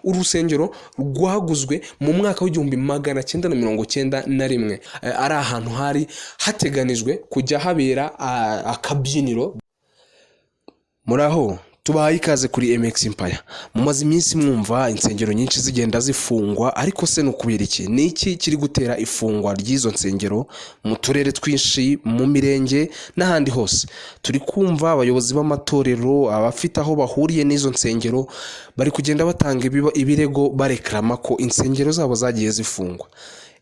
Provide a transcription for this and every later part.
Uru rusengero rwaguzwe mu mwaka w'1991, ari ahantu hari hateganijwe kujya habera akabyiniro. Muraho, tubahaye ikaze kuri MX Empire. Mumaze iminsi mwumva insengero nyinshi zigenda zifungwa, ariko se ni ukubera iki? Ni iki kiri gutera ifungwa ry'izo nsengero mu turere twinshi, mu mirenge n'ahandi hose? Turi kumva abayobozi b'amatorero, abafite aho bahuriye n'izo nsengero, bari kugenda batanga ibirego barekarama ko insengero zabo zagiye zifungwa.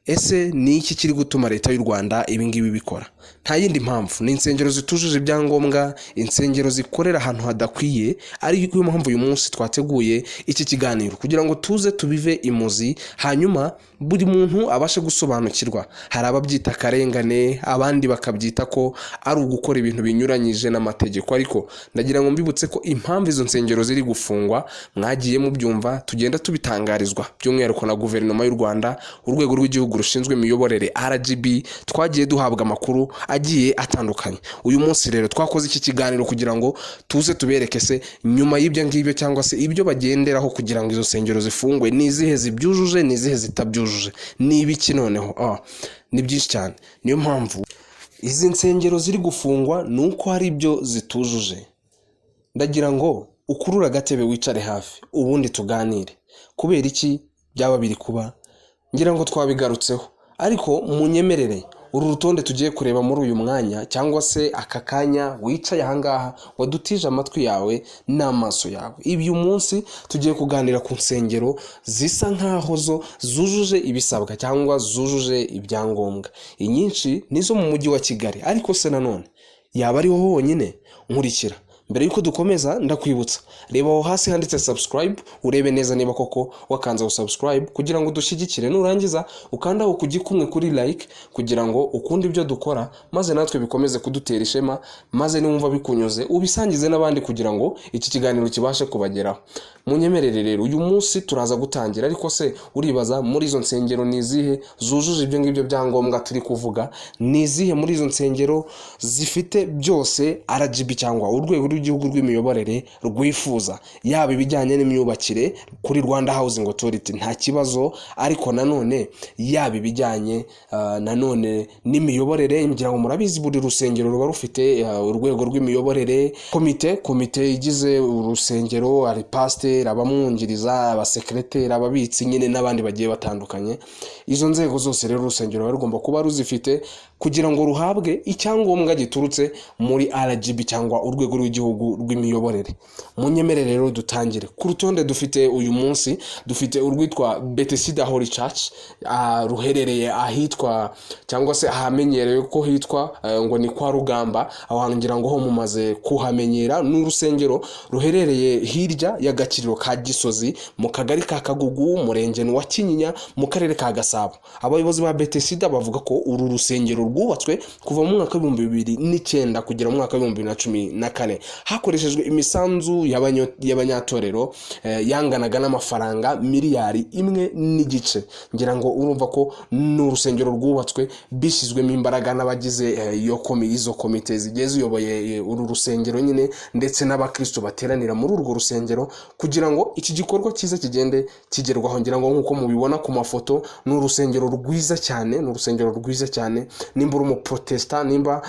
Ese ni iki kiri gutuma Leta y'u Rwanda ibi ngibi bikora? Nta yindi mpamvu, ni insengero zitujuje ibyangombwa, insengero zikorera ahantu hadakwiye. Ariyo mpamvu uyu munsi twateguye iki kiganiro kugira ngo tuze tubive imuzi, hanyuma buri muntu abashe gusobanukirwa. Hari ababyita akarengane, abandi bakabyita ko ari ugukora ibintu binyuranyije n'amategeko, ariko ndagira ngo mbibutse ko impamvu izo nsengero ziri gufungwa mwagiye mubyumva, tugenda tubitangarizwa by'umwihariko na Guverinoma y'u Rwanda, Urwego rw'Igihugu rushinzwe Imiyoborere RGB. Twagiye duhabwa amakuru agiye atandukanye. Uyu munsi rero twakoze iki kiganiro kugira ngo tuze tubereke se nyuma y'ibyo ngibyo, cyangwa se ibyo bagenderaho kugira ngo izo nsengero zifungwe, ni izihe zibyujuje, ni izihe zitabyujuje, ni ibiki noneho. Ni byinshi cyane. Niyo mpamvu izi nsengero ziri gufungwa ni uko hari ibyo zitujuje. Ndagira ngo ukurure agatebe, wicare hafi, ubundi tuganire. Kubera iki byaba biri kuba? Ngira ngo twabigarutseho, ariko munyemerere uru rutonde tugiye kureba muri uyu mwanya, cyangwa se aka kanya wicaye ahangaha wadutije amatwi yawe n'amaso yawe. Ibi uyu munsi tugiye kuganira ku nsengero zisa nkaho zo zujuje ibisabwa cyangwa zujuje ibyangombwa. Inyinshi nizo mu Mujyi wa Kigali, ariko se nanone yaba ariho honyine? Nkurikira. Mbere y'uko dukomeza, ndakwibutsa, reba aho hasi handitse subscribe, urebe neza niba koko wakanze subscribe kugira ngo udushyigikire. Nurangiza ukanda aho ku gikumwe kuri like kugira ngo ukunde ibyo dukora, maze natwe bikomeze kudutera ishema, maze niwumva bikunyuze ubisangize n'abandi kugira ngo iki kiganiro kibashe kubageraho. Munyemerere rero uyu munsi turaza gutangira. Ariko se uribaza, muri izo nsengero ni izihe zujuje ibyo ngibyo byangombwa turi kuvuga? Ni izihe muri izo nsengero zifite byose RGB cyangwa Urwego rw'Igihugu rw'Imiyoborere rwifuza, yaba ibijyanye n'imyubakire kuri Rwanda Housing Authority nta kibazo, ariko nanone yaba ibijyanye nanone n'imiyoborere? Ngira ngo murabizi, buri rusengero ruba rufite urwego rw'imiyoborere, komite igize urusengero, hari pasiteri, abamwungiriza, abasekereteri, ababitsi nyine n'abandi bagiye batandukanye. Izo nzego zose rero urusengero ruba rugomba kuba ruzifite kugira ngo ruhabwe icyangombwa giturutse muri RGB cyangwa Urwego rw'Igihugu rw'Imiyoborere. Munyemerere rero dutangire. Ku rutonde dufite uyu munsi, dufite urwitwa Bethesda Holy Church, ruherereye ahitwa, cyangwa se ahamenyerewe ko hitwa ngo ni kwa Rugamba. Aho hantu ngira ngo ho mumaze kuhamenyera. Ni urusengero ruherereye hirya y'agakiriro ka Gisozi, mu kagari ka Kagugu, Umurenge wa Kinyinya, mu Karere ka Gasabo. Abayobozi ba Bethesda bavuga ko uru rusengero rwubatswe kuva mu mwaka w'2009 kugera mu mwaka w'2014, hakoreshejwe imisanzu y'abanyatorero yanganaga n'amafaranga miliyari 1.5. Ngira ngo urumva ko ni urusengero rwubatswe bishyizwemo imbaraga n'abagize izo komite zigiye ziyoboye uru rusengero nyine, ndetse n'abakristo bateranira muri urwo rusengero kugira ngo iki gikorwa cyiza kigende kigerwaho. Ngira ngo nk'uko mubibona ku mafoto, ni urusengero rwiza cyane, ni urusengero rwiza cyane. Nimba uri umuprotesta, nimba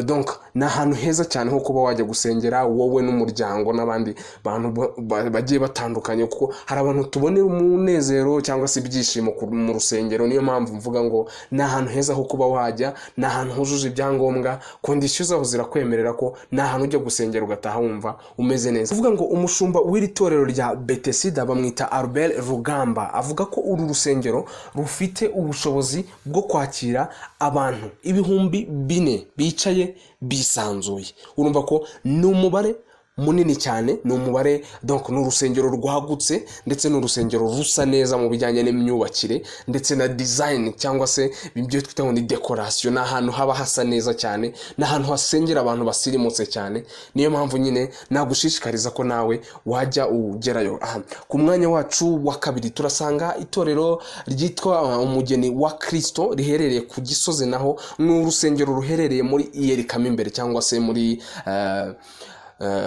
donc ni ahantu heza cyane ho kuba wajya gusengera wowe n'umuryango n'abandi bantu bagiye batandukanye, kuko hari abantu tubonera umunezero cyangwa se ibyishimo mu rusengero. Niyo mpamvu mvuga ngo ni ahantu heza ho kuba wajya, ni ahantu hujuje ibyangombwa, conditions zaho zirakwemerera ko ni ahantu ujya gusengera ugataha wumva umeze neza. Kuvuga ngo umushumba w'iri torero rya Bethesda bamwita Albert Rugamba, avuga ko uru rusengero rufite ubushobozi bwo kwakira abantu 4000 bicaye bisanzuye. Urumva ko ni umubare munini cyane, ni umubare, donc ni urusengero rwagutse, ndetse ni urusengero rusa neza mu bijyanye n'imyubakire ndetse na design, cyangwa se ibyo twita ngo ni décoration. Ni ahantu haba hasa neza cyane, ni ahantu hasengera abantu basirimutse cyane. Niyo mpamvu nyine nagushishikariza ko nawe wajya ugerayo. Aha ku mwanya wacu wa kabiri turasanga itorero ryitwa Umugeni wa Kristo riherereye ku Gisozi. Naho ni urusengero ruherereye muri iyerikamo imbere, cyangwa se muri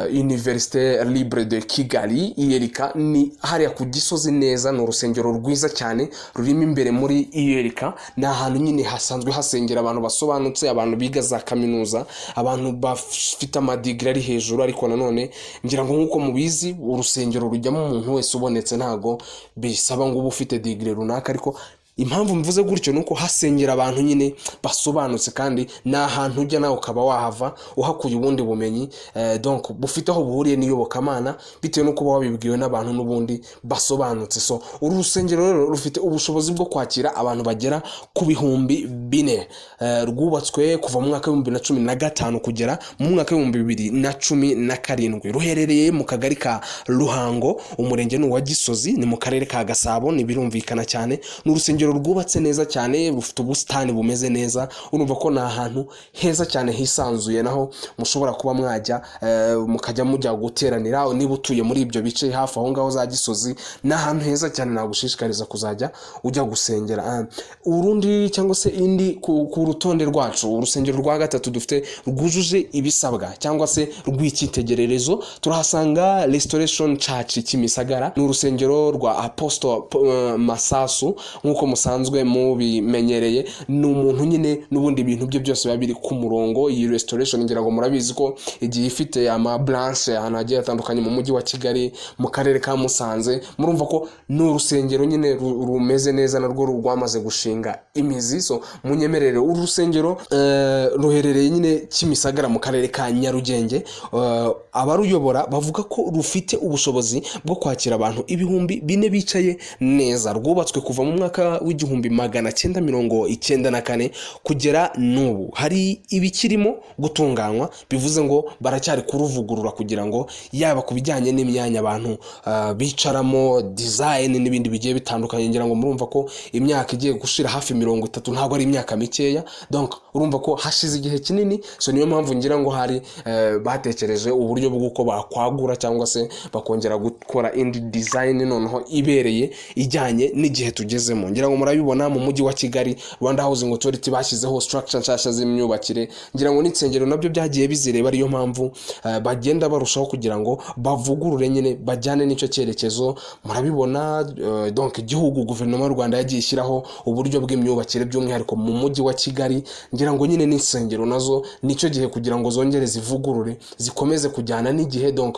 Université Libre de Kigali, ULK, ni hariya ku Gisozi neza. Ni urusengero rwiza cyane rurimo imbere muri ULK. Ni ahantu nyine hasanzwe hasengera abantu basobanutse, abantu biga za kaminuza, abantu bafite amadigiri ari hejuru. Ariko nanone ngira ngo nk'uko mubizi, urusengero rujyamo umuntu wese ubonetse, ntago bisaba ngo ube ufite digiri runaka. Ariko impamvu mvuze gutyo ni uko hasengera abantu nyine basobanutse, kandi ni ahantu ujya nawe ukaba wahava uhakuye ubundi bumenyi, donc bufite aho buhuriye n'iyobokamana, bitewe n'uko uba wabibwiwe n'abantu n'ubundi basobanutse. So uru rusengero rero rufite ubushobozi bwo kwakira abantu bagera ku 4000. Rwubatswe kuva mu mwaka wa 2015 kugera mu mwaka wa 2017. Ruherereye mu kagari ka Ruhango, umurenge ni uwa Gisozi, ni mu karere ka Gasabo. Ni birumvikana cyane, ni urusengero rwubatse neza cyane, rufite ubusitani bumeze neza. Urumva ko ni ahantu heza cyane hisanzuye, naho mushobora kuba mwajya, mukajya mujya guteranira. Niba utuye muri ibyo bice hafi aho ngaho za Gisozi, ni ahantu heza cyane nagushishikariza kuzajya ujya gusengera. Urundi cyangwa se indi ku rutonde rwacu, urusengero rwa gatatu dufite rwujuje ibisabwa cyangwa se rw'icyitegererezo, turahasanga Restoration Church Kimisagara. Ni urusengero rwa Apostle Masasu. Nk'uko musanzwe mubimenyereye, ni umuntu nyine n'ubundi ibintu bye byose biba biri ku murongo. Iyi Restoration ngira ngo murabizi ko igiye ifite ama branche ahantu hagiye hatandukanye mu mujyi wa Kigali, mu karere ka Musanze. Murumva ko ni urusengero nyine rumeze neza, narwo rwamaze gushinga imizi. So munyemerere, uru rusengero ruherereye nyine Kimisagara mu karere ka Nyarugenge. Abaruyobora bavuga ko rufite ubushobozi bwo kwakira abantu 4000 bicaye neza. Rwubatswe kuva mu mwaka wa 1994 kugera n'ubu. Hari ibikirimo gutunganywa, bivuze ngo baracyari kuruvugurura kugira ngo yaba ku bijyanye n'imyanya abantu bicaramo, design n'ibindi bigiye bitandukanye. Ngira ngo murumva ko imyaka igiye gushira hafi 30 ntabwo ari imyaka mikeya, donc urumva ko hashize igihe kinini. So niyo mpamvu ngira ngo hari batekereje uburyo bw'uko bakwagura cyangwa se bakongera gukora indi design noneho ibereye, ijyanye n'igihe tugezemo. Ngira ngo murabibona, mu mujyi wa Kigali, Rwanda Housing Authority bashyizeho structure nshyashya z'imyubakire. Ngira ngo n'insengero nabyo byagiye bizireba, ariyo mpamvu bagenda barushaho kugira ngo bavugurure nyine bajyane n'icyo cyerekezo. Murabibona, donc igihugu, guverinoma y'u Rwanda yagiye ishyiraho uburyo bw'imyubakire, by'umwihariko mu mujyi wa Kigali. Ngira ngo nyine n'insengero nazo nicyo gihe kugira ngo zongere zivugurure, zikomeze kujyana n'igihe. Donc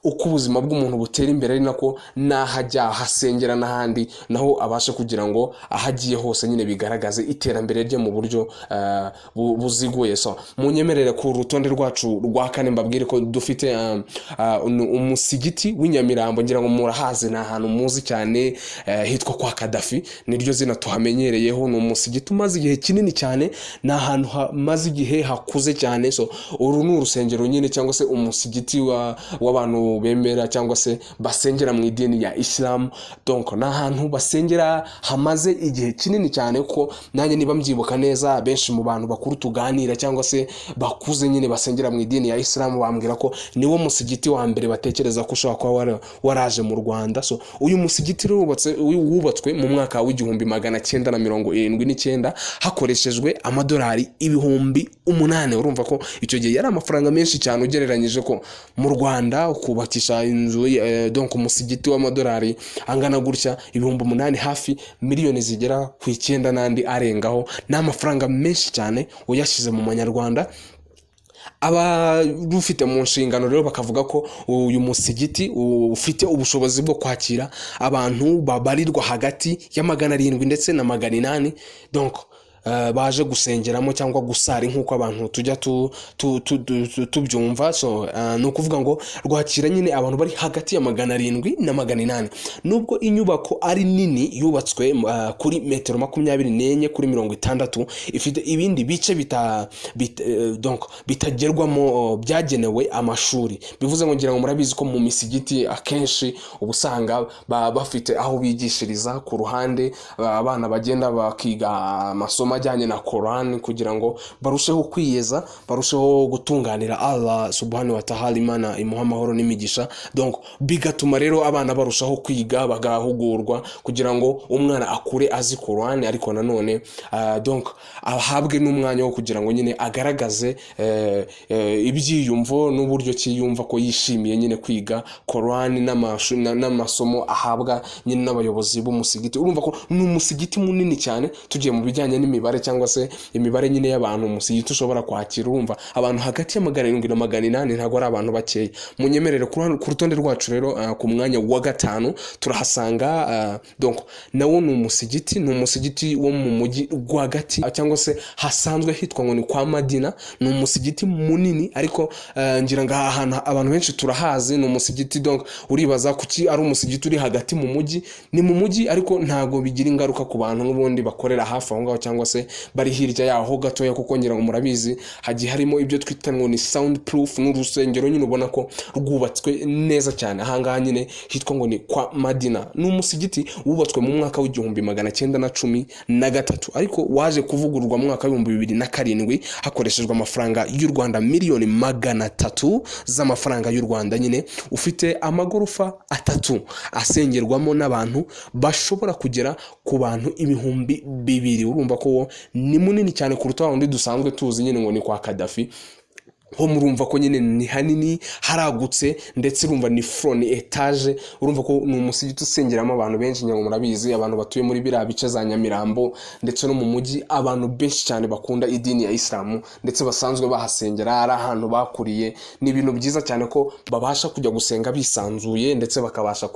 uko ubuzima bw'umuntu butera imbere, ari nako n'aho ajya ahasengera n'ahandi naho abashe kugira ngo aho agiye hose nyine bigaragaze iterambere rye mu buryo buziguye. So munyemerere, ku rutonde rwacu rwa kane mbabwire ko dufite umusigiti w'inyamirambo. Ngira ngo murahazi, ni ahantu muzi cyane, hitwa kwa Kadafi, niryo zina tuhamenyereyeho. Ni umusigiti umaze igihe kinini cyane, ni ahantu hamaze igihe hakuze cyane. So uru ni urusengero nyine cyangwa se umusigiti w'abantu bemera cyangwa se basengera mu idini ya Isilamu. Donc ni ahantu basengera hamaze igihe kinini cyane, kuko nanjye niba mbyibuka neza, benshi mu bantu bakuru tuganira cyangwa se bakuze nyine basengera mu idini ya Isilamu bambwira ko niwo musigiti wa mbere batekereza ko ushobora kuba waraje mu Rwanda. So uyu musigiti rero wubatswe mu mwaka wa 1979 hakoreshejwe amadolari 8000. Urumva ko icyo gihe yari amafaranga menshi cyane, ugereranyije ko mu Rwanda ukubakisha inzu, donc umusigiti w'amadolari angana gutya, 8000, hafi miliyoni zigera ku 9 n'andi arengaho, ni amafaranga menshi cyane uyashyize mu manyarwanda. Abarufite mu nshingano rero bakavuga ko uyu musigiti ufite ubushobozi bwo kwakira abantu babarirwa hagati ya 700 ndetse na 800, donc baje gusengeramo cyangwa gusari nk'uko abantu tujya tubyumva. So ni ukuvuga ngo rwakira nyine abantu bari hagati ya 700 na 800. Nubwo inyubako ari nini, yubatswe kuri metero 24 kuri 60, ifite ibindi bice donc bitagerwamo, byagenewe amashuri. Bivuze ngo ngira ngo murabizi ko mu misigiti akenshi uba usanga bafite aho bigishiriza ku ruhande, abana bagenda bakiga amasomo. amasomo ajyanye na Koran kugira ngo barusheho kwiyeza, barusheho gutunganira Allah subhanahu wa ta'ala, Imana imuha amahoro n'imigisha. Donc bigatuma rero abana barushaho kwiga, bagahugurwa kugira ngo umwana akure azi Koran, ariko nanone donc ahabwe n'umwanya wo kugira ngo nyine agaragaze ibyiyumvo n'uburyo ki yumva ko yishimiye nyine kwiga Koran n'amasomo ahabwa nyine n'abayobozi b'umusigiti. Urumva ko ni umusigiti munini cyane. Tugiye mu bijyanye n'imibare cyangwa se imibare nyine y'abantu umusigiti ushobora kwakira, urumva abantu hagati ya 700 na 800 ntabwo ari abantu bakeya. Munyemerere ku rutonde rwacu rero, ku mwanya wa gatanu turahasanga donc nawo ni umusigiti wo mu mujyi rwagati, cyangwa se hasanzwe hitwa ngo ni kwa Madina. Ni umusigiti munini, ariko ngira ngo aha hantu abantu benshi turahazi. Ni umusigiti, donc uribaza kuki ari umusigiti uri hagati mu mujyi. Ni mu mujyi, ariko ntabwo bigira ingaruka ku bantu n'ubundi bakorera hafi aho ngaho cyangwa se bari hirya yaho gatoya, kuko ngira ngo murabizi hagiye harimo ibyo twita ngo ni sound proof. Ni urusengero nyine ubona ko rwubatswe neza cyane. Ahangaha nyine hitwa ngo ni kwa Madina. Ni umusigiti wubatswe mu mwaka w'1913, ariko waje kuvugururwa mu mwaka w'2007 hakoreshejwe amafaranga y'u Rwanda miliyoni 300 z'amafaranga y'u Rwanda nyine. Ufite amagorofa atatu, asengerwamo n'abantu bashobora kugera ku bantu 2000. Urumva ko wo ni munini cyane kuruta wa wundi dusanzwe tuzi nyine ngo ni kwa Kadafi. Ho murumva ko nyine ni hanini, haragutse, ndetse urumva ni floor, ni étage. Urumva ko ni umusigiti usengeramo abantu benshi. Ngira ngo murabizi, abantu batuye muri biriya bice za Nyamirambo ndetse no mu mujyi, abantu benshi cyane bakunda idini ya Isilamu ndetse basanzwe bahasengera, ari ahantu bakuriye. Ni ibintu byiza cyane ko babasha kujya gusenga bisanzuye, ndetse bakabasha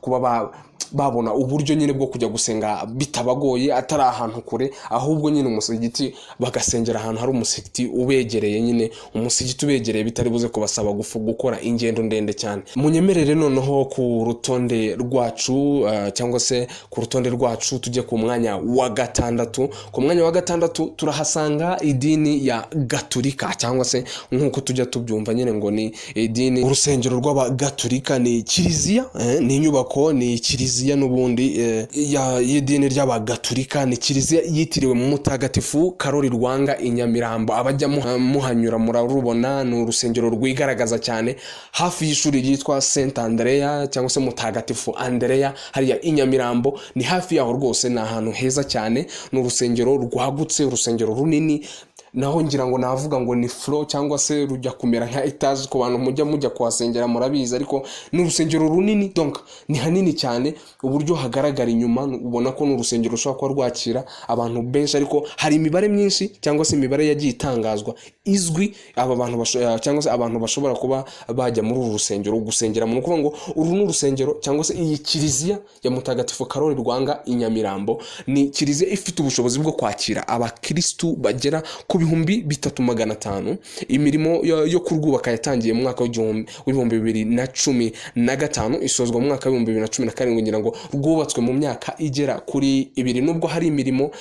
kuba babona uburyo nyine bwo kujya gusenga bitabagoye, atari ahantu kure, ahubwo nyine umusigiti bagasengera ahantu hari umusigiti ubegereye nyine, umusigiti ubegereye bitari buze kubasaba gukora ingendo ndende cyane. Munyemerere noneho ku rutonde rwacu, cyangwa se ku rutonde rwacu tujye ku mwanya wa gatandatu. Ku mwanya wa gatandatu turahasanga idini ya Gaturika, cyangwa se nk'uko tujya tubyumva nyine ngo ni idini, urusengero rw'Abagaturika. Ni kiliziya, ni inyubako, ni kiliziya n'ubundi y'idini ry'Abagaturika. Ni kiliziya yitiriwe mu Mutagatifu Karori Rwanga i Nyamirambo. Abajya muhanyura murarubona, ni urusengero rwigaragaza cyane hafi y'ishuri ryitwa Saint Andrea cyangwa se Mutagatifu Andrea hariya i Nyamirambo. Ni hafi yaho rwose, ni ahantu heza cyane. Ni urusengero rwagutse, urusengero runini. Naho ngira ngo navuga ngo ni floor cyangwa se rujya kumera nka étage. Ku bantu mujya kuhasengera murabizi, ariko ni urusengero runini, donc ni hanini cyane. Uburyo hagaragara inyuma ubona ko ni urusengero rushobora kuba rwakira abantu benshi, ariko hari imibare myinshi cyangwa se imibare yagiye itangazwa izwi aba bantu cyangwa se abantu bashobora kuba bajya muri uru rusengero gusengeramo. Ni ukuvuga ngo uru ni urusengero cyangwa se iyi kiliziya ya Mutagatifu Karori Rwanga i Nyamirambo ni kiliziya ifite ubushobozi bwo kwakira abakirisitu bagera ku 3500. Imirimo yo kurwubaka yatangiye mu mwaka w'2015, isozwa mu mwaka w'2017. Ngira ngo rwubatswe mu myaka igera kuri 2, nubwo hari imirimo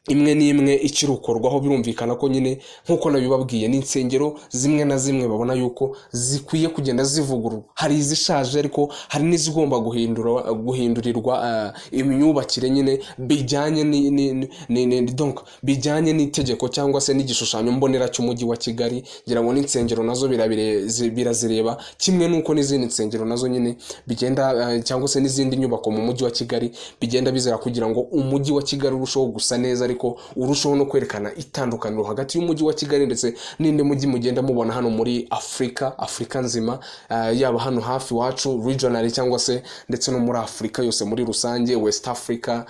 imwe n'imwe ikirukorwaho. Birumvikana ko nyine nk'uko nabibabwiye, ni insengero zimwe na zimwe babona yuko zikwiye kugenda zivugururwa. Hari izishaje, ariko hari n'izigomba guhindurirwa imyubakire nyine bijyanye donc bijyanye n'itegeko cyangwa se n'igishushanyo mbonera cy'umujyi wa Kigali. Ngira ngo n'insengero nazo birazireba, kimwe n'uko n'izindi nsengero nazo nyine bigenda, cyangwa se n'izindi nyubako mu mujyi wa Kigali bigenda bizera, kugira ngo umujyi wa Kigali urusheho gusa neza, ariko urusheho no kwerekana itandukaniro hagati y'umujyi wa Kigali ndetse n'indi mujyi mugenda mubona hano muri Afurika, Afurika nzima, yaba hano hafi iwacu regional cyangwa se ndetse no muri Afurika yose muri rusange, West Africa,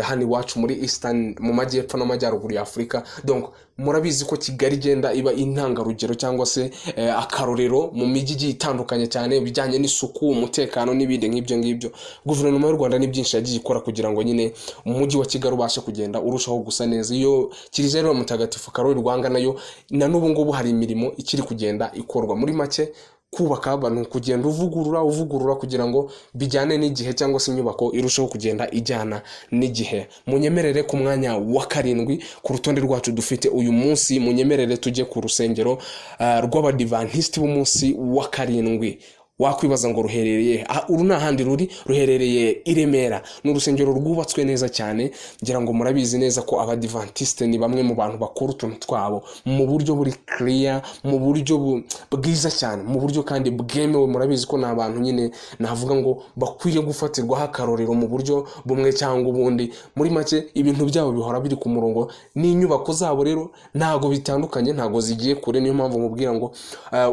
hano iwacu muri Eastern, mu majyepfo n'amajyaruguru ya Afurika. Donc murabizi ko Kigali igenda iba intangarugero cyangwa se akarorero mu mijyi igiye itandukanye cyane, ibijyanye n'isuku, umutekano n'ibindi nk'ibyo ngibyo. Guverinoma y'u Rwanda ni byinshi yagiye ikora kugira ngo nyine umujyi wa Kigali ubashe kugenda urushaho gusa neza. Iyo kiliziya rero Mutagatifu Karoli Rwanga nayo na n'ubu ngubu hari imirimo ikiri kugenda ikorwa. Muri make, kubaka ni ukugenda uvugurura, uvugurura kugira ngo bijyane n'igihe, cyangwa se inyubako irushaho kugenda ijyana n'igihe. Munyemerere ku mwanya wa karindwi ku rutonde rwacu dufite uyu munsi, munyemerere tujye ku rusengero rw'Abadivantisiti b'umunsi wa karindwi. Wakwibaza ngo ruherereye? Ah, uru nta handi ruri, ruherereye i Remera. Ni urusengero rwubatswe neza cyane. Ngira ngo murabizi neza ko Abadivantisite ni bamwe mu bantu bakora utuntu twabo mu buryo buri clear, mu buryo bwiza cyane, mu buryo kandi bwemewe. Murabizi ko ni abantu nyine navuga ngo bakwiye gufatirwaho akarorero mu buryo bumwe cyangwa ubundi. Muri make, ibintu byabo bihora biri ku murongo. N'inyubako zabo rero ntago bitandukanye, ntago zigiye kure. Niyo mpamvu mubwira ngo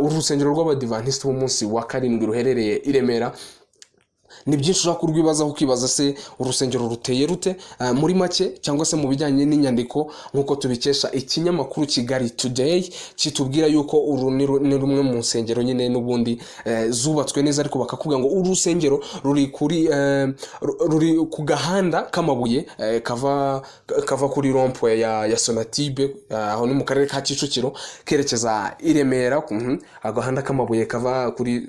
uru rusengero rw'Abadivantisite b'umunsi wa karindwi ruherereye i Remera, ni byinshi ushobora kurwibazaho, ukibaza se urusengero ruteye rute? Muri make, cyangwa se mu bijyanye n'inyandiko, nk'uko tubikesha ikinyamakuru Kigali Today, kitubwira yuko uru ni rumwe mu nsengero nyine n'ubundi zubatswe neza, ariko bakakubwira ngo uru rusengero ruri kuri ruri ku gahanda k'amabuye kava kuri rond-point ya Sonatube, aho ni mu karere ka Kicukiro, kerekeza i Remera. Agahanda k'amabuye kava kuri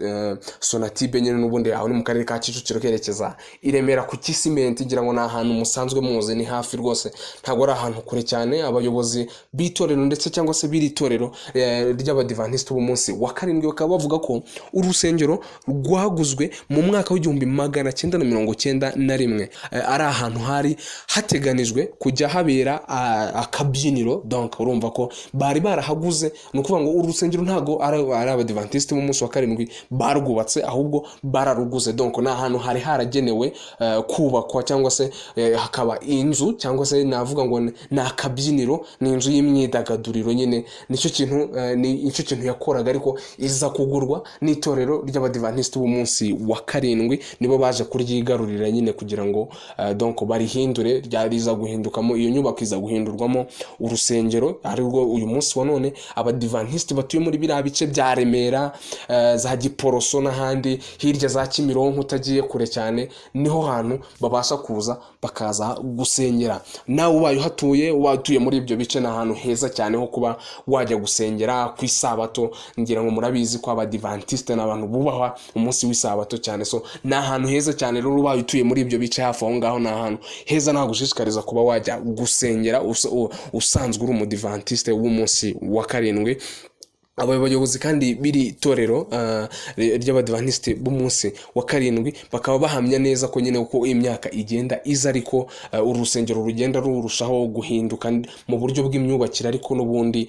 Sonatube nyine n'ubundi, aho ni mu karere ka Kicukiro, kerekeza i Remera ku Kisimenti. Ngira ngo ni ahantu musanzwe muzi, ni hafi rwose, ntabwo ari ahantu kure cyane. Abayobozi b'itorero ndetse cyangwa se b'iri torero ry'Abadivantisiti b'umunsi wa karindwi bakaba bavuga ko uru rusengero rwaguzwe mu mwaka w'1991, ari ahantu hari hateganijwe kujya habera akabyiniro. Donc urumva ko bari barahaguze. Ni ukuvuga ngo uru rusengero ntabwo ari Abadivantisiti b'umunsi wa karindwi barwubatse, ahubwo bararuguze. Donc ni ahantu hari haragenewe kubakwa cyangwa se hakaba inzu, cyangwa se navuga ngo ni akabyiniro, ni inzu y'imyidagaduriro nyine. Nicyo kintu yakoraga, ariko iza kugurwa n'itorero ry'Abadivantisiti b'umunsi wa karindwi. Nibo baje kuryigarurira nyine kugira ngo donc barihindure. Ryariza guhindukamo, iyo nyubako iza guhindurwamo urusengero, arirwo uyu munsi wa none Abadivantisiti batuye muri biriya bice bya Remera, za Giporoso n'ahandi hirya za Kimironko, utagiye kure cyane, niho hantu babasha kuza bakaza gusengera. Nawe ubaye uhatuye, ubaye utuye muri ibyo bice, ni ahantu heza cyane ho kuba wajya gusengera ku Isabato. Ngira ngo murabizi ko Abadivantisite ni abantu bubaha umunsi w'Isabato cyane. So ni ahantu heza cyane rero. Ubaye utuye muri ibyo bice hafi aho ngaho, ni ahantu heza nagushishikariza kuba wajya gusengera usanzwe uri Umudivantisite w'umunsi wa karindwi. Aba bayobozi kandi b'iri torero ry'Abadivantisite b'umunsi wa karindwi bakaba bahamya neza ko nyine uko imyaka igenda iza, ariko uru rusengero rugenda rurushaho guhinduka mu buryo bw'imyubakire, ariko n'ubundi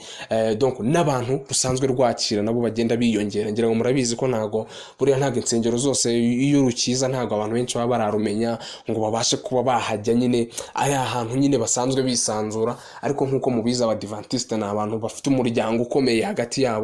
donc n'abantu rusanzwe rwakira nabo bagenda biyongera. Ngira ngo murabizi ko ntago buriya, ntabwo insengero zose iyo rukiza, ntabwo abantu benshi baba bararumenya ngo babashe kuba bahajya nyine, ari ahantu nyine basanzwe bisanzura. Ariko nk'uko mubizi, Abadivantisite ni abantu bafite umuryango ukomeye hagati yabo.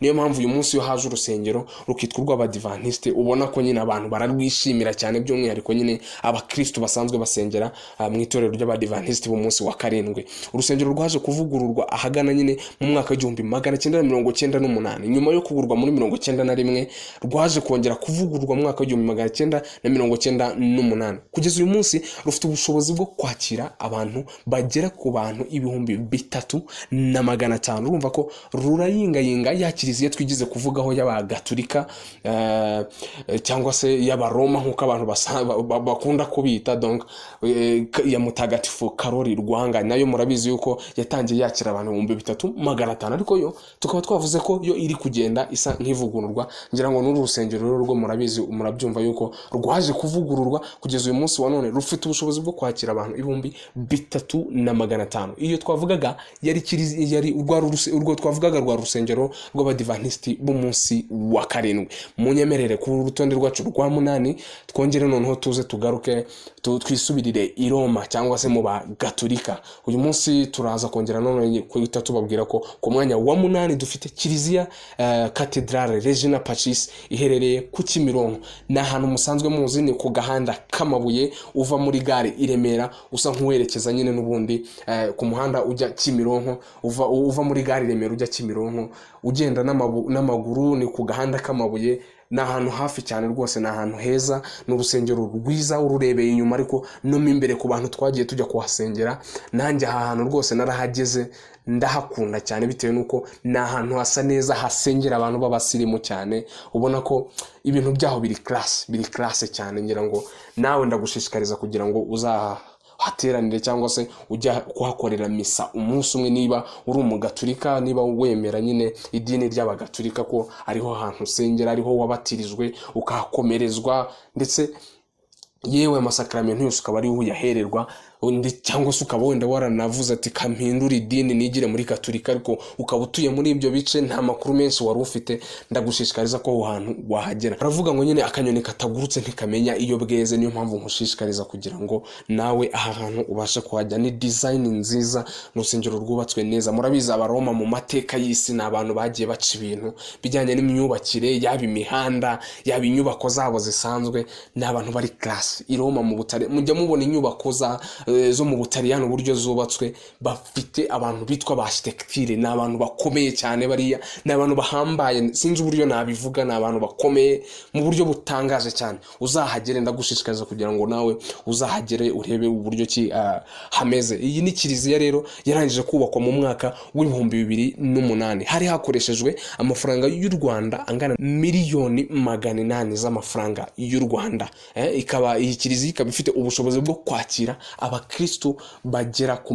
Niyo mpamvu uyu munsi iyo haje urusengero rukitwa urw'Abadivantisite, ubona ko nyine abantu bararwishimira cyane, by'umwihariko nyine abakristu basanzwe basengera mu itorero ry'Abadivantisite b'umunsi wa karindwi. Urusengero rwaje kuvugururwa ahagana nyine mu mwaka w'1998. Nyuma yo kugurwa muri 91, rwaje kongera kuvugururwa mu mwaka w'1998. Kugeza uyu munsi rufite ubushobozi bwo kwakira abantu bagera ku bantu 3500. Urumva ko rurayingayinga ya kiliziya twigize kuvugaho y'Abagatulika cyangwa se y'Abaroma, nk'uko abantu bakunda kubita, donc ya Mutagatifu Karori Rwanga. Nayo murabizi yuko yatangiye yakira abantu 3500, ariko yo tukaba twavuze ko yo iri kugenda isa nk'ivugururwa. Ngira ngo n'uru rusengero rero rwo murabizi, murabyumva yuko rwaje kuvugururwa. Kugeza uyu munsi wa none rufite ubushobozi bwo kwakira abantu 3500. Iyo twavugaga yari yari urwo twavugaga rwa rusengero rw'Abadivantisiti b'umunsi wa karindwi. Munyemerere ku rutonde rwacu rwa munani twongere noneho tuze tugaruke twisubirire i Roma, cyangwa se mu Bagatulika. Uyu munsi turaza kongera none guhita tubabwira ko ku mwanya wa munani dufite kiliziya Katedrale Regina Pacis, iherereye ku Kimironko. Ni ahantu musanzwe muzi, ni ku gahanda k'amabuye uva muri gare i Remera usa nk'uwerekeza nyine n'ubundi ku muhanda ujya Kimironko. Uva muri gare i Remera ujya Kimironko, ugenda n'amaguru, ni ku gahanda k'amabuye. Ni ahantu hafi cyane rwose, ni ahantu heza, ni urusengero rwiza ururebeye inyuma, ariko no mo imbere ku bantu twagiye tujya kuhasengera. Nanjye aha hantu rwose narahageze, ndahakunda cyane, bitewe n'uko ni ahantu hasa neza, hasengera abantu b'abasirimu cyane. Ubona ko ibintu byaho biri class, biri class cyane. Ngira ngo nawe ndagushishikariza kugira ngo uzaha uhateranire cyangwa se ujya kuhakorera misa umunsi umwe, niba uri umugaturika, niba wemera nyine idini ry'Abagatulika ko ariho hantu usengera, ariho wabatirijwe, ukahakomerezwa, ndetse yewe amasakaramentu yose ukaba ariho uyahererwa, undi cyangwa se ukaba wenda waranavuze ati: "Kampindure idini nigire muri Gaturika," ariko ukaba utuye muri ibyo bice, nta makuru menshi wari ufite, ndagushishikariza ko aho hantu wahagera. Baravuga ngo nyine akanyoni katagurutse ntikamenya iyo bweze. Niyo mpamvu nkushishikariza kugira ngo nawe aha hantu ubashe kuhajya. Ni design nziza, ni urusengero rwubatswe neza. Murabizi, Abaroma mu mateka y'isi ni abantu bagiye baca ibintu bijyanye n'imyubakire, yaba imihanda, yaba inyubako zabo zisanzwe. Ni abantu bari class. I Roma mu Butare mujya mubona inyubako zo mu Butaliyani uburyo zubatswe. Bafite abantu bitwa ba architecture, ni abantu bakomeye cyane. Bariya ni abantu bahambaye, sinzi uburyo nabivuga, ni abantu bakomeye mu buryo butangaje cyane. Uzahagere, ndagushishikariza kugira ngo nawe uzahagere urebe uburyo ki hameze. Iyi ni kiliziya rero yarangije kubakwa mu mwaka w'2008. Hari hakoreshejwe amafaranga y'u Rwanda angana 800 000 000 z'amafaranga y'u Rwanda. Ikaba iyi kiliziya ikaba ifite ubushobozi bwo kwakira abakristu bagera ku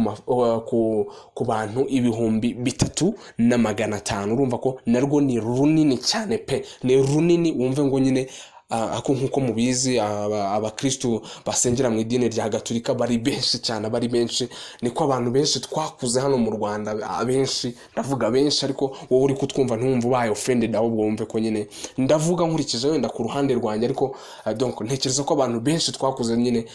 bantu 3500. Urumva ko narwo ni runini cyane pe, ni runini. Wumve ngo nyine ako nk'uko mubizi, abakristu basengera mu idini rya Gaturika bari benshi cyane, bari benshi. Niko abantu benshi twakuze hano mu Rwanda, abenshi, ndavuga benshi, ariko wowe uri kutwumva ntiwumve ubaye offended, ahubwo wumve ko nyine ndavuga nkurikije wenda ku ruhande rwanjye. Ariko donc ntekereza ko abantu benshi twakuze nyine,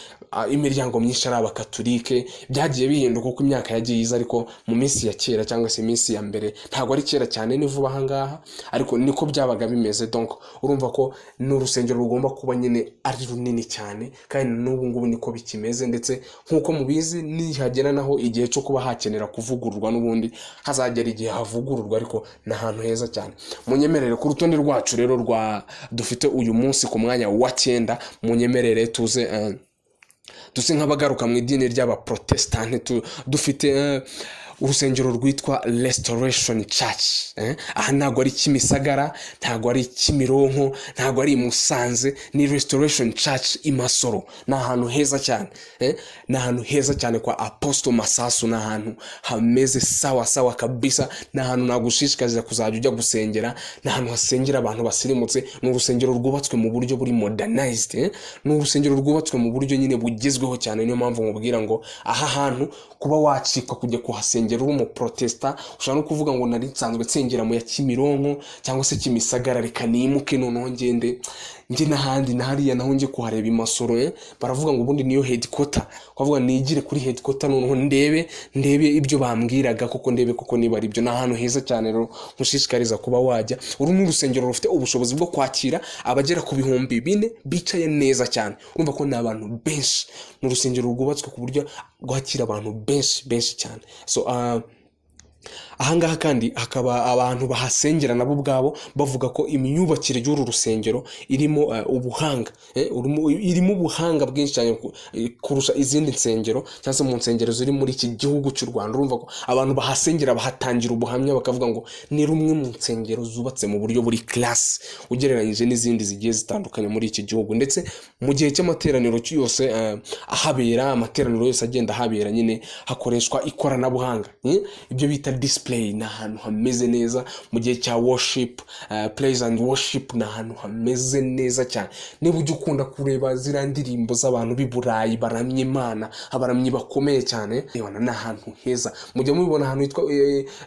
imiryango myinshi ari Abakatolike. Byagiye bihinduka uko imyaka yagiye iza, ariko mu minsi ya kera cyangwa se iminsi ya mbere, ntabwo ari kera cyane, ni vuba ahangaha, ariko niko byabaga bimeze. Donc urumva ko ni urusengero rugomba kuba nyine ari runini cyane, kandi n'ubu ngubu niko bikimeze. Ndetse nk'uko mubizi, nihagera naho igihe cyo kuba hakenera kuvugururwa, n'ubundi hazagera igihe havugururwa, ariko ni ahantu heza cyane. Munyemerere ku rutonde rwacu rero rwa dufite uyu munsi, ku mwanya wa cyenda, munyemerere tuze duse nk'abagaruka mu idini ry'Abaprotestante. Dufite urusengero rwitwa Restoration Church. Aha ntabwo ari Kimisagara, ntabwo ari Kimironko, ntabwo ari i Musanze, ni Restoration Church i Masoro. Ni ahantu heza cyane. Ni ahantu heza cyane kwa Apostle Masasu. Ni ahantu hameze sawa sawa kabisa. Ni ahantu nagushishikariza kuzajya ujya gusengera. Ni ahantu hasengera abantu basirimutse. Ni urusengero rwubatswe mu buryo buri modernized. Ni urusengero rwubatswe mu buryo nyine bugezweho cyane. Niyo mpamvu nkubwira ngo aha hantu kuba wacikwa kujya kuhasengera uri umuprotesta, ushobora no kuvuga ngo nari nsanzwe nsengera mu ya Kimironko cyangwa se Kimisagara, reka nimuke noneho ngende njye n'ahandi na hariya naho njye kuhareba i Masoro. Baravuga ngo ubundi niyo headquarter, kuvuga nigire kuri headquarter noneho ndebe ibyo bambwiraga koko, ndebe koko niba ari byo. Ni ahantu heza cyane rero nkushishikariza kuba wajya. Uru ni urusengero rufite ubushobozi bwo kwakira abagera ku 4000 bicaye neza cyane. Urumva ko ni abantu benshi. Ni urusengero rwubatswe ku buryo rwakira abantu benshi benshi cyane. So ahangaha kandi hakaba abantu bahasengera nabo ubwabo bavuga ko imyubakire y'uru rusengero irimo ubuhanga, irimo ubuhanga bwinshi cyane kurusha izindi nsengero cyangwa se mu nsengero ziri muri iki gihugu cy'u Rwanda. Urumva ko abantu bahasengera bahatangira ubuhamya, bakavuga ngo ni rumwe mu nsengero zubatse mu buryo buri class ugereranyije n'izindi zigiye zitandukanye muri iki gihugu. Ndetse mu gihe cy'amateraniro yose ahabera, amateraniro yose agenda ahabera nyine hakoreshwa ikoranabuhanga, ibyo bita display. Ni ahantu hameze neza mu gihe cya worship, praise and worship. Ni ahantu hameze neza cyane. Niba ujya ukunda kureba ziriya ndirimbo z'abantu b'i Burayi baramya Imana, abaramyi bakomeye cyane, reba, ni ahantu heza. Mujya mubibona ahantu hitwa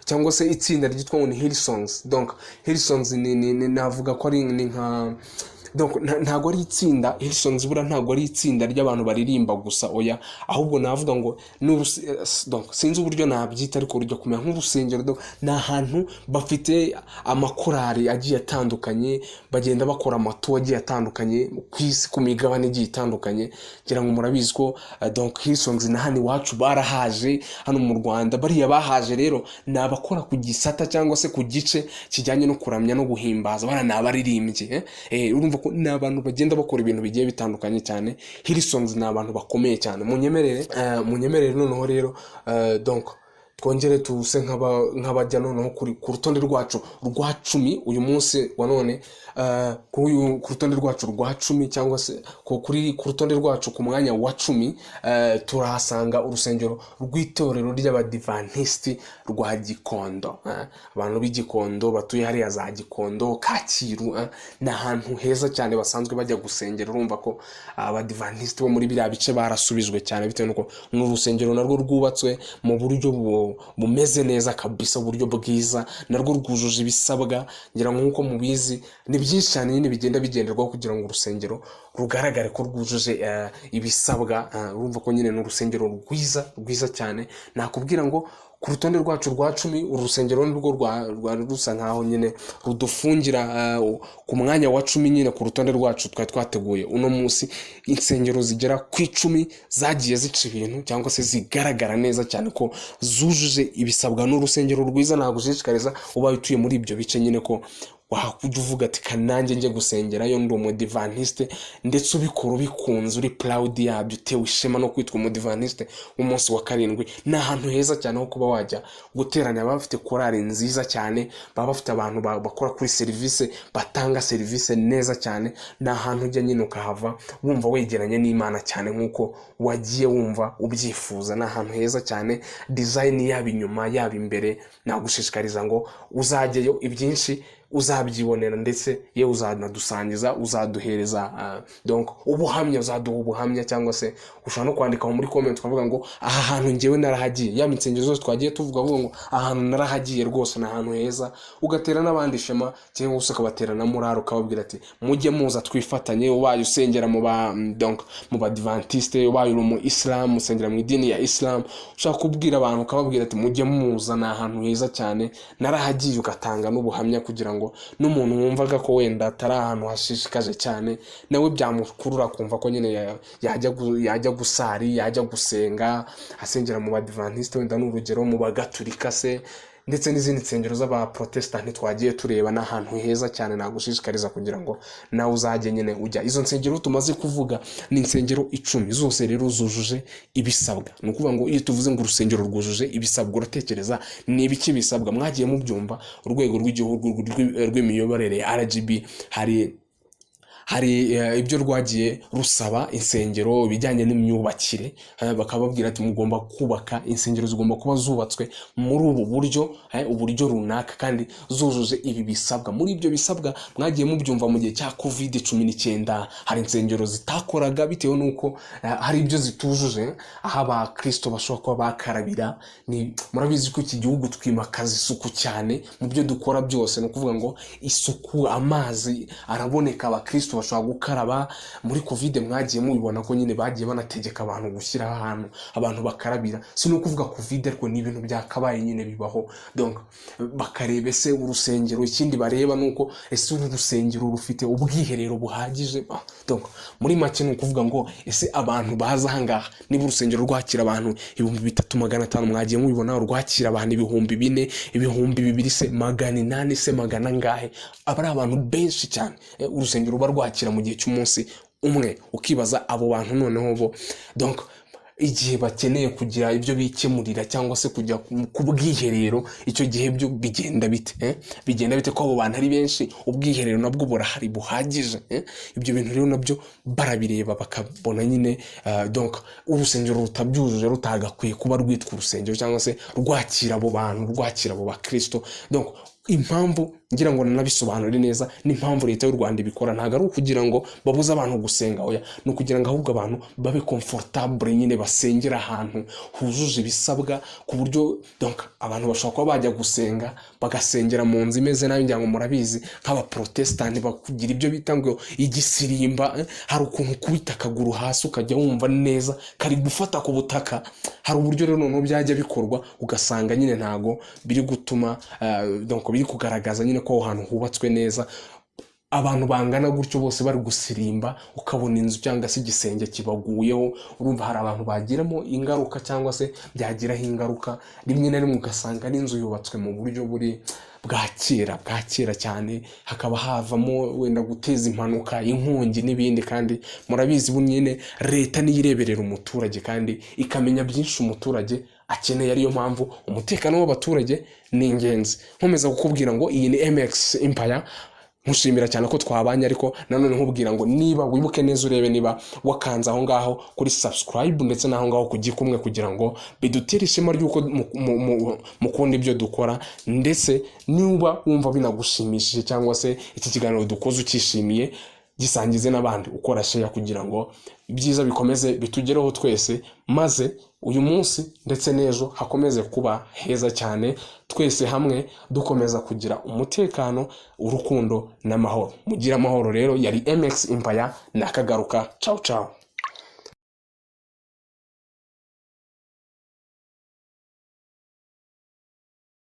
cyangwa se itsinda ryitwa ngo ni Hillsongs. Donc Hillsongs ni navuga ko ari ni nka, donc ntabwo ari itsinda. Hillsongs buriya ntabwo ari itsinda ry'abantu baririmba gusa, oya, ahubwo navuga ngo ni donc sinzi uburyo nabyita, ariko rujya kumera nk'urusengero. Donc ni ahantu bafite amakorali agiye atandukanye, bagenda bakora ama tour agiye atandukanye ku isi, ku migabane igiye itandukanye. Ngira ngo murabizi ko donc Hillsongs na hano iwacu barahaje, hano mu Rwanda. Bariya bahaje rero ni abakora ku gisata cyangwa se ku gice kijyanye no kuramya no guhimbaza. Bariya ni abaririmbyi, eh? Urumva ko ni abantu bagenda bakora ibintu bigiye bitandukanye cyane. Hillsongs ni abantu bakomeye cyane. Munyemerere noneho rero donc Twongere tuse nk'abajya noneho ku rutonde rwacu rwa 10 uyu munsi wa none, ku rutonde rwacu rwa 10 cyangwa se ku rutonde rwacu ku mwanya wa 10, turahasanga urusengero rw'itorero ry'Abadivantisiti rwa Gikondo. Abantu b'Igikondo batuye hariya za Gikondo, Kacyiru, ni ahantu heza cyane basanzwe bajya gusengera. Urumva ko Abadivantisiti bo muri biriya bice barasubijwe cyane, bitewe n'uko ni urusengero narwo rwubatswe mu buryo bumeze neza kabisa, uburyo bwiza, narwo rwujuje ibisabwa. Ngira ngo nk'uko mubizi, ni byinshi cyane nyine bigenda bigenderwaho kugira ngo urusengero rugaragare ko rwujuje ibisabwa. Urumva ko nyine ni urusengero rwiza, rwiza cyane. Nakubwira ngo ku rutonde rwacu rwa 10, uru rusengero nirwo rwari rusa nkaho nyine rudufungira ku mwanya wa 10 nyine ku rutonde rwacu twari twateguye uno munsi. Insengero zigera ku 10 zagiye zica ibintu cyangwa se zigaragara neza cyane ko zujuje ibisabwa. Ni urusengero rwiza nagushishikariza, ubaye utuye muri ibyo bice nyine, ko wakujya uvuga ati: "Kananjye njye gusengerayo, ndi Umudivantiste," ndetse ubikora ubikunze, uri proud yabyo, utewe ishema no kwitwa Umudivantiste w'umunsi wa karindwi. Ni ahantu heza cyane ho kuba wajya guteranya. Baba bafite korali nziza cyane, baba bafite abantu bakora kuri serivisi, batanga serivisi neza cyane. Ni ahantu ujya nyine ukahava wumva wegeranye n'Imana cyane nk'uko wagiye wumva ubyifuza. Ni ahantu heza cyane, design yaba inyuma, yaba imbere. Nagushishikariza ngo uzajyeyo, ibyinshi uzabyibonera, ndetse yewe uzanadusangiza, uzaduhereza donc ubuhamya, uzaduha ubuhamya, cyangwa se ushobora no kwandika muri comment ukavuga ngo: "Aha hantu njyewe narahagiye." Yaba insengero zose twagiye tuvuga, avuga ngo: "Aha hantu narahagiye rwose, ni ahantu heza," ugatera n'abandi ishema cyangwa se ukabatera na morale, ukababwira ati: "Mujye muza twifatanye." Ubaye usengera mu ba donc mu Badivantiste, ubaye uri umu Islam, usengera mu idini ya Islam, ushobora kubwira abantu ukababwira ati: "Mujye muza, ni ahantu heza cyane, narahagiye," ugatanga n'ubuhamya kugira ngo n'umuntu wumvaga ko wenda atari ahantu hashishikaje cyane, nawe byamukurura kumva ko nyine yajya gusari, yajya gusenga, asengera mu Badivantiste wenda ni urugero, mu Bagaturika se, ndetse n'izindi nsengero z'Abaprotesitanti twagiye tureba. Ni ahantu heza cyane nagushishikariza kugira ngo nawe uzajye nyine ujya. Izo nsengero tumaze kuvuga ni insengero 10, zose rero zujuje ibisabwa. Ni ukuvuga ngo iyo tuvuze ngo urusengero rwujuje ibisabwa, uratekereza ni ibiki bisabwa? Mwagiye mubyumva, Urwego rw'Igihugu rw'Imiyoborere, RGB, hari ibyo rwagiye rusaba insengero ibijyanye n'imyubakire, bakababwira ati: "Mugomba kubaka insengero, zigomba kuba zubatswe muri ubu buryo, uburyo runaka, kandi zujuje ibi bisabwa." Muri ibyo bisabwa mwagiye mubyumva, mu gihe cya COVID-19 hari insengero zitakoraga bitewe n'uko hari ibyo zitujuje, aho Abakristo bashobora kuba bakarabira. Ni murabizi ko iki gihugu twimakaza isuku cyane mu byo dukora byose. Ni ukuvuga ngo isuku, amazi araboneka, Abakristo bashobora gukaraba. Muri COVID mwagiye mubibona ko nyine bagiye banategeka abantu gushyiraho ahantu abantu bakarabira. Si no kuvuga COVID, ariko ni ibintu byakabaye nyine bibaho. Donc bakareba ese urusengero, ikindi bareba ni uko ese uru rusengero rufite ubwiherero buhagije? Donc muri make ni ukuvuga ngo ese abantu baza ahangaha, niba urusengero rwakira abantu 3500, mwagiye mubibona, rwakira abantu 4000, 2000 se, 800 se, magana angahe, aba ari abantu benshi cyane. Urusengero ruba rwakira mu gihe cy'umunsi umwe, ukibaza abo bantu noneho bo, donc igihe bakeneye kugira ibyo bikemurira cyangwa se kujya ku bwiherero, icyo gihe byo bigenda bite, eh? Bigenda bite ko abo bantu ari benshi? Ubwiherero nabwo burahari buhagije, eh? Ibyo bintu rero nabyo barabireba, bakabona nyine donc urusengero rutabyujuje rutagakwiye kuba rwitwa urusengero cyangwa se rwakira abo bantu, rwakira abo Bakristo. Donc impamvu ngira ngo nanabisobanure neza n'impamvu Leta y'u Rwanda ibikora, ntabwo ari ukugira ngo babuze abantu gusenga, oya, ni ukugira ngo ahubwo abantu babe comfortable nyine, basengera ahantu hujuje ibisabwa, ku buryo donc abantu bashobora kuba bajya gusenga, bagasengera mu nzu imeze nabi. Ngira ngo murabizi, nk'Abaprotesitanti bakugira ibyo bita ngo igisirimba, eh, hari ukuntu ukubita akaguru hasi ukajya wumva neza kari gufata ku butaka. Hari uburyo rero noneho byajya bikorwa, ugasanga nyine ntago biri gutuma donc biri kugaragaza nyine ko aho hantu hubatswe neza. Abantu bangana gutyo bose bari gusirimba, ukabona inzu cyangwa se igisenge kibaguyeho, urumva hari abantu bagiramo ingaruka cyangwa se byagiraho ingaruka. Rimwe na rimwe ugasanga n'inzu yubatswe mu buryo buri bwa kera, bwa kera cyane, hakaba havamo wenda guteza impanuka, inkongi n'ibindi. Kandi murabizi, bu nyine Leta niyo ireberera umuturage kandi ikamenya byinshi umuturage. akeneye. Ariyo mpamvu umutekano w'abaturage ni ingenzi. Nkomeza kukubwira ngo iyi ni MX Empire. Nkushimira cyane ko twabanye, ariko nanone nkubwira ngo niba wibuke neza, urebe niba wakanze aho ngaho kuri subscribe ndetse n'aho ngaho ku gikumwe, kugira ngo bidutere ishema ry'uko mukunda ibyo dukora. Ndetse niba wumva binagushimishije cyangwa se iki kiganiro dukoze ukishimiye, gisangize n'abandi ukora share, kugira ngo ibyiza bikomeze bitugereho twese, maze uyu munsi ndetse n'ejo hakomeze kuba heza cyane, twese hamwe dukomeza kugira umutekano, urukundo n'amahoro. Mugire amahoro rero. Yari MX Empire, nakagaruka. Ciao ciao.